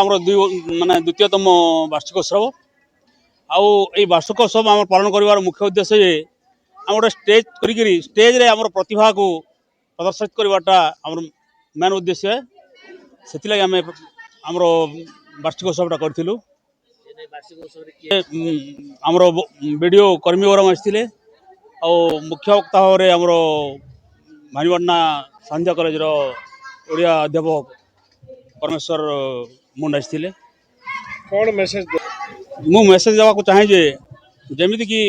ଆମର ଦୁଇ ମାନେ ଦ୍ୱିତୀୟତମ ବାର୍ଷିକ ଉତ୍ସବ। ଆଉ ଏଇ ବାର୍ଷିକ ଉତ୍ସବ ଆମର ପାଳନ କରିବାର ମୁଖ୍ୟ ଉଦ୍ଦେଶ୍ୟ ଯେ ଆମେ ଗୋଟେ ଷ୍ଟେଜ୍ କରିକିରି ଷ୍ଟେଜ୍ରେ ଆମର ପ୍ରତିଭାକୁ ପ୍ରଦର୍ଶିତ କରିବାଟା ଆମର ମେନ୍ ଉଦ୍ଦେଶ୍ୟ। ସେଥିଲାଗି ଆମେ ଆମର ବାର୍ଷିକ ଉତ୍ସବଟା କରିଥିଲୁ। ଆମର ବିଡ଼ିଓ କର୍ମୀ ବରମ ଆସିଥିଲେ ଆଉ ମୁଖ୍ୟ ବକ୍ତା ଭାବରେ ଆମର ଭାନିପାଟଣା ସାନ୍ଧ୍ୟ କଲେଜର ଓଡ଼ିଆ ଅଧ୍ୟାପକ ପରମେଶ୍ୱର ମୁଣ୍ଡ ଆସିଥିଲେ। କ'ଣ ମେସେଜ? ମୁଁ ମେସେଜ ଦେବାକୁ ଚାହେଁ ଯେ ଯେମିତିକି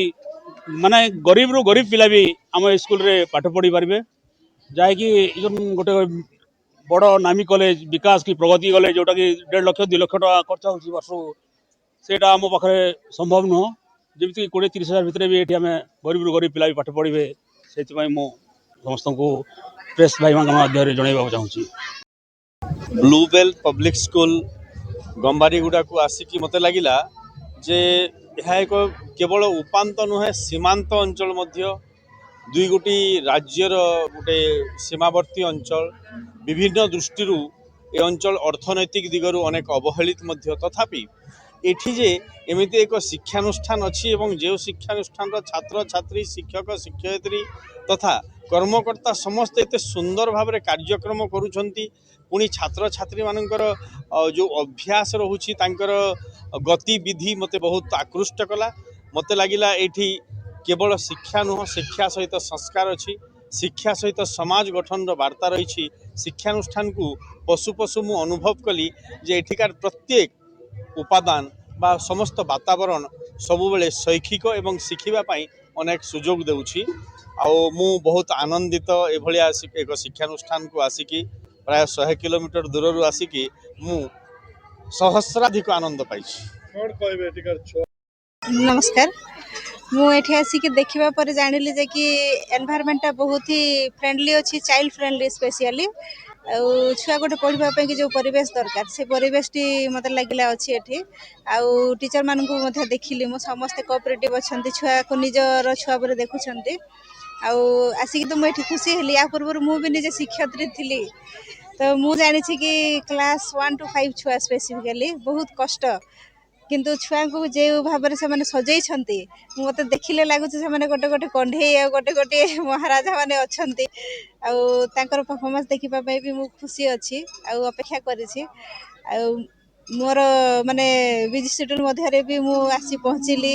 ମାନେ ଗରିବରୁ ଗରିବ ପିଲା ବି ଆମ ସ୍କୁଲରେ ପାଠ ପଢ଼ି ପାରିବେ, ଯାହାକି ଯେଉଁ ଗୋଟେ ବଡ଼ ନାମୀ କଲେଜ ବିକାଶ କି ପ୍ରଗତି କଲେଜ, ଯେଉଁଟାକି 1.5 ଲକ୍ଷ 2 ଲକ୍ଷ ଟଙ୍କା ଖର୍ଚ୍ଚ ହେଉଛି ବର୍ଷକୁ, ସେଇଟା ଆମ ପାଖରେ ସମ୍ଭବ ନୁହଁ। ଯେମିତିକି 20-30 ହଜାର ଭିତରେ ବି ଏଠି ଆମେ ଗରିବରୁ ଗରିବ ପିଲା ବି ପାଠ ପଢ଼ିବେ, ସେଥିପାଇଁ ମୁଁ ସମସ୍ତଙ୍କୁ ପ୍ରେସ୍ ଭାଇମାନଙ୍କ ମାଧ୍ୟମରେ ଜଣାଇବାକୁ ଚାହୁଁଛି। ବ୍ଲୁବେଲ୍ ପବ୍ଲିକ୍ ସ୍କୁଲ ଗମ୍ଭାରୀଗୁଡ଼ାକୁ ଆସିକି ମୋତେ ଲାଗିଲା ଯେ ଏହା ଏକ କେବଳ ଉପାନ୍ତ ନୁହେଁ, ସୀମାନ୍ତ ଅଞ୍ଚଳ ମଧ୍ୟ। ଦୁଇ ଗୋଟି ରାଜ୍ୟର ଗୋଟେ ସୀମାବର୍ତ୍ତୀ ଅଞ୍ଚଳ। ବିଭିନ୍ନ ଦୃଷ୍ଟିରୁ ଏ ଅଞ୍ଚଳ ଅର୍ଥନୈତିକ ଦିଗରୁ ଅନେକ ଅବହେଳିତ ମଧ୍ୟ। ତଥାପି ଏଠି ଯେ ଏମିତି ଏକ ଶିକ୍ଷାନୁଷ୍ଠାନ ଅଛି ଏବଂ ଯେଉଁ ଶିକ୍ଷାନୁଷ୍ଠାନର ଛାତ୍ରଛାତ୍ରୀ, ଶିକ୍ଷକ ଶିକ୍ଷୟିତ୍ରୀ ତଥା କର୍ମକର୍ତ୍ତା ସମସ୍ତେ ଏତେ ସୁନ୍ଦର ଭାବରେ କାର୍ଯ୍ୟକ୍ରମ କରୁଛନ୍ତି, ପୁଣି ଛାତ୍ରଛାତ୍ରୀମାନଙ୍କର ଯେଉଁ ଅଭ୍ୟାସ ରହୁଛି, ତାଙ୍କର ଗତିବିଧି ମୋତେ ବହୁତ ଆକୃଷ୍ଟ କଲା। ମୋତେ ଲାଗିଲା ଏଇଠି କେବଳ ଶିକ୍ଷା ନୁହଁ, ଶିକ୍ଷା ସହିତ ସଂସ୍କାର ଅଛି, ଶିକ୍ଷା ସହିତ ସମାଜ ଗଠନର ବାର୍ତ୍ତା ରହିଛି। ଶିକ୍ଷାନୁଷ୍ଠାନକୁ ପଶୁ ପଶୁ ମୁଁ ଅନୁଭବ କଲି ଯେ ଏଠିକାର ପ୍ରତ୍ୟେକ ଉପାଦାନ ବା ସମସ୍ତ ବାତାବରଣ ସବୁବେଳେ ଶୈକ୍ଷିକ ଏବଂ ଶିଖିବା ପାଇଁ ଅନେକ ସୁଯୋଗ ଦେଉଛି। ଆଉ ମୁଁ ବହୁତ ଆନନ୍ଦିତ ଏଭଳିଆ ଏକ ଶିକ୍ଷାନୁଷ୍ଠାନକୁ ଆସିକି। ପ୍ରାୟ 100 କିଲୋମିଟର ଦୂରରୁ ଆସିକି ମୁଁ ସହସ୍ରାଧିକ ଆନନ୍ଦ ପାଇଛି। କ'ଣ କହିବେ ଏଠିକାର ଛୁଆ? ନମସ୍କାର। ମୁଁ ଏଠି ଆସିକି ଦେଖିବା ପରେ ଜାଣିଲି ଯେ କି ଏନଭାୟରମେଣ୍ଟଟା ବହୁତ ହି ଫ୍ରେଣ୍ଡଲି ଅଛି, ଚାଇଲ୍ଡ ଫ୍ରେଣ୍ଡଲି ସ୍ପେସିଆଲି। ଆଉ ଛୁଆ ଗୋଟେ ପଢ଼ିବା ପାଇଁ କି ଯେଉଁ ପରିବେଶ ଦରକାର, ସେ ପରିବେଶଟି ମୋତେ ଲାଗିଲା ଅଛି ଏଠି। ଆଉ ଟିଚରମାନଙ୍କୁ ମଧ୍ୟ ଦେଖିଲି ମୁଁ, ସମସ୍ତେ କୋଅପରେଟିଭ୍ ଅଛନ୍ତି, ଛୁଆକୁ ନିଜର ଛୁଆ ପରି ଦେଖୁଛନ୍ତି। ଆଉ ଆସିକି ତ ମୁଁ ଏଠି ଖୁସି ହେଲି। ୟା ପୂର୍ବରୁ ମୁଁ ବି ନିଜେ ଶିକ୍ଷୟିତ୍ରୀ ଥିଲି, ତ ମୁଁ ଜାଣିଛି କି କ୍ଲାସ୍ 1 ଟୁ 5 ଛୁଆ ସ୍ପେସିଫିକାଲି ବହୁତ କଷ୍ଟ। କିନ୍ତୁ ଛୁଆଙ୍କୁ ଯେଉଁ ଭାବରେ ସେମାନେ ସଜେଇଛନ୍ତି, ମୋତେ ଦେଖିଲେ ଲାଗୁଛି ସେମାନେ ଗୋଟେ ଗୋଟେ କଣ୍ଢେଇ ଆଉ ଗୋଟେ ଗୋଟେ ମହାରାଜା ମାନେ ଅଛନ୍ତି। ଆଉ ତାଙ୍କର ପରଫର୍ମାନ୍ସ ଦେଖିବା ପାଇଁ ବି ମୁଁ ଖୁସି ଅଛି ଆଉ ଅପେକ୍ଷା କରିଛି। ଆଉ ମୋର ମାନେ ବିଜି ସିଡ୍ୟୁଲ୍ ମଧ୍ୟରେ ବି ମୁଁ ଆସି ପହଞ୍ଚିଲି।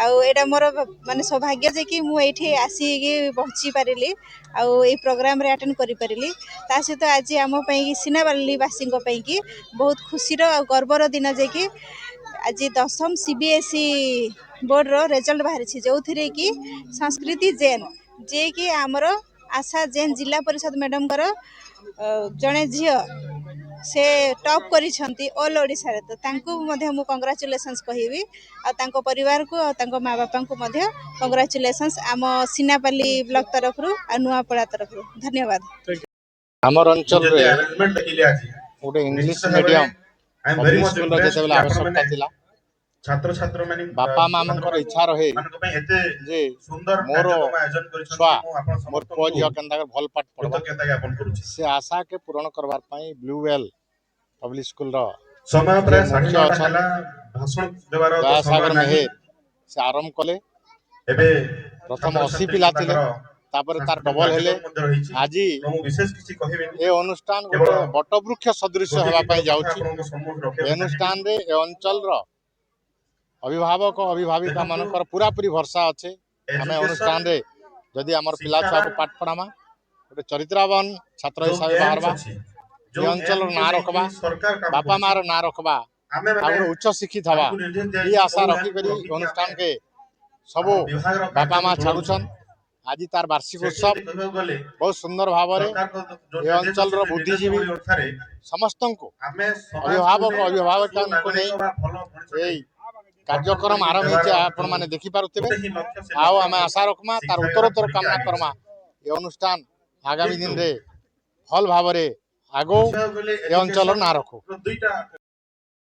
ଆଉ ଏଇଟା ମୋର ମାନେ ସୌଭାଗ୍ୟ ଯେ କି ମୁଁ ଏଇଠି ଆସିକି ପହଞ୍ଚି ପାରିଲି ଆଉ ଏଇ ପ୍ରୋଗ୍ରାମରେ ଆଟେଣ୍ଡ କରିପାରିଲି। ତା ସହିତ ଆଜି ଆମ ପାଇଁ, ସିନାପାଲିବାସୀଙ୍କ ପାଇଁକି ବହୁତ ଖୁସିର ଆଉ ଗର୍ବର ଦିନ ଯେ କି ଆଜି ଦଶମ ସିବିଏସ୍ଇ ବୋର୍ଡ଼ର ରେଜଲ୍ଟ ବାହାରିଛି, ଯେଉଁଥିରେ କି ସଂସ୍କୃତି ଜେନ୍, ଯିଏକି ଆମର ଆଶା ଜେନ୍ ଜିଲ୍ଲା ପରିଷଦ ମ୍ୟାଡ଼ାମଙ୍କର ଜଣେ ଝିଅ, ସେ ଟପ୍ କରିଛନ୍ତି ଅଲ୍ ଓଡ଼ିଶାରେ। ତ ତାଙ୍କୁ ମଧ୍ୟ ମୁଁ କଂଗ୍ରାଚୁଲେସନ୍ସ କହିବି ଆଉ ତାଙ୍କ ପରିବାରକୁ ଆଉ ତାଙ୍କ ମା ବାପାଙ୍କୁ ମଧ୍ୟ କଂଗ୍ରାଚୁଲେସନ୍ସ ଆମ ସିନାପାଲି ବ୍ଲକ ତରଫରୁ ଆଉ ନୂଆପଡ଼ା ତରଫରୁ। ଧନ୍ୟବାଦ। ଆମର ଅଞ୍ଚଳରେ ଗୋଟେ ଇଂଲିଶ ମିଡିୟମ ପବ୍ଲିକ ସ୍କୁଲର ଯେତେବେଳେ ଆବଶ୍ୟକତା ଥିଲା, ବାପା ମାଙ୍କର ଇଚ୍ଛା ରହେ ଯେ ମୋର ଛୁଆ, ମୋର ପୁଅ ଝିଅ କେନ୍ତା କରି ଭଲ ପାଠ ପଢ଼ବା, ସେ ଆଶାକେ ପୂରଣ କରବାର ପାଇଁ ବ୍ଲୁ ୱେଲ୍ ପବ୍ଲିକ ସ୍କୁଲର ଯେ ମୁଖ୍ୟ ଅଛନ୍ ଦୟାସାଗର ମେହେର, ସେ ଆରମ୍ଭ କଲେ। ପ୍ରଥମ 80 ପିଲା ଥିଲେ, ତାପରେ ତାର ଡବଲ ହେଲେ। ଆଜି ଏ ଅନୁଷ୍ଠାନ ଗୋଟେ ବଟବୃକ୍ଷ ସଦୃଶ ହେବା ପାଇଁ ଯାଉଛି। ଏ ଅନୁଷ୍ଠାନରେ ଏ ଅଞ୍ଚଳର ଅଭିଭାବକ ଅଭିଭାବିକା ମାନଙ୍କର ପୁରାପୁରି ଭରସା ଅଛେ। ଆମେ ଅନୁଷ୍ଠାନରେ ଯଦି ଆମର ପିଲା ଛୁଆକୁ ପାଠ ପଢ଼ାମା, ଗୋଟେ ଚରିତ୍ରବାନ ଛାତ୍ର ହିସାବରେ ବାହାରବା, ଏ ଅଞ୍ଚଳର ନାଁ ରଖବା, ବାପା ମାର ନାଁ ରଖବା ଆଉ ଗୋଟେ ଉଚ୍ଚ ଶିକ୍ଷିତ ହବା, ଇ ଆଶା ରଖିକରି ଅନୁଷ୍ଠାନକେ ସବୁ ବାପା ମା ଛାଡୁଛନ୍। ଆଜି ତାର ବାର୍ଷିକ ଉତ୍ସବ ବହୁତ ସୁନ୍ଦର ଭାବରେ ଏ ଅଞ୍ଚଳର ବୁଦ୍ଧିଜୀବୀ ସମସ୍ତଙ୍କୁ, ଅଭିଭାବକ ଅଭିଭାବିକାଙ୍କୁ ନେଇ ଏଇ କାର୍ଯ୍ୟକ୍ରମ ଆରମ୍ଭ ହେଇଛି, ଆପଣମାନେ ଦେଖିପାରୁଥିବେ। ଆଉ ଆମେ ଆଶା ରଖମା, ତାର ଉତ୍ତରୋତ୍ତର କାମନା କର୍ମା, ଏ ଅନୁଷ୍ଠାନ ଆଗାମୀ ଦିନରେ ଭଲ ଭାବରେ ଆଗଉ, ଏ ଅଞ୍ଚଳର ନାଁ ରଖୁ।